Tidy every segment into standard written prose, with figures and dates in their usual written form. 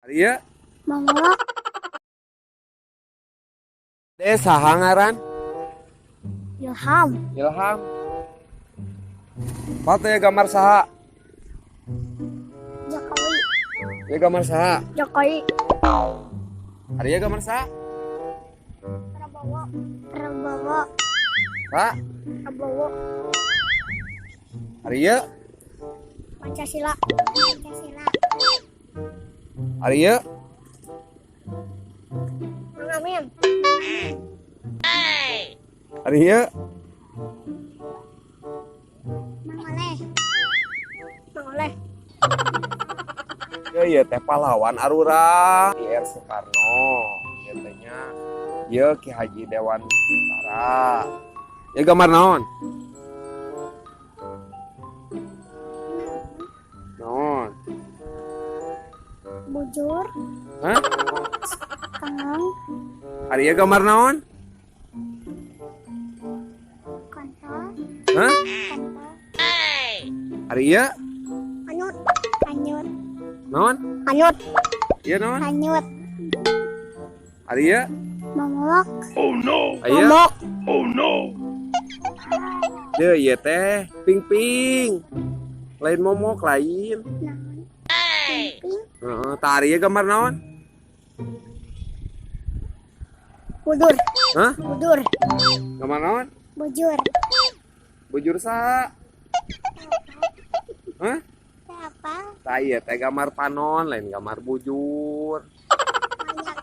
Ari ieu? Momok. Deh saha ngaran? Ilham. Ilham. Foto ya gambar saha? Jokowi. Ya gambar saha? Jokowi. Ari ieu gambar saha? Prabowo. Prabowo. Pak, Prabowo. ari ieu? Pancasila. Pancasila. Ari ieu? Mang Amin. Ari ieu? Mang Oleh. Mang Oleh. Ya ieu teh pahlawan Arura. IR Soekarno. Ieu teh nya ieu Ki Haji Dewantara. Ya gambar naon? Naon? Bujur. Hah? Kangong. Ari ieu gambar naon? Kontol. Hah? Kontol. Ari ieu? Anyut. Anyut. Naon? Anyut. Ieu naon? Anyut. Ari ieu? Momok. Ari ieu? Momok. Deuh ieu teh ping-ping. Lain momok lain. Naon? Ping. Heeh, tah ari ieu gambar naon? Budur. Hah? Budur. Gambar naon? Bujur. Bujur saha? Hah? Apa? Tah ieu teh gambar panon lain gambar bujur. Banyak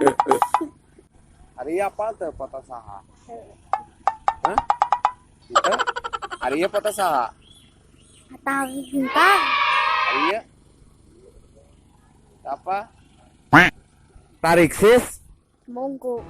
gitu. Ari ieu apa teh foto saha? Hah? Gitu? Ari ieu foto saha? Atau bintang. Ari ieu? Apa? Tarik sis. Monggo.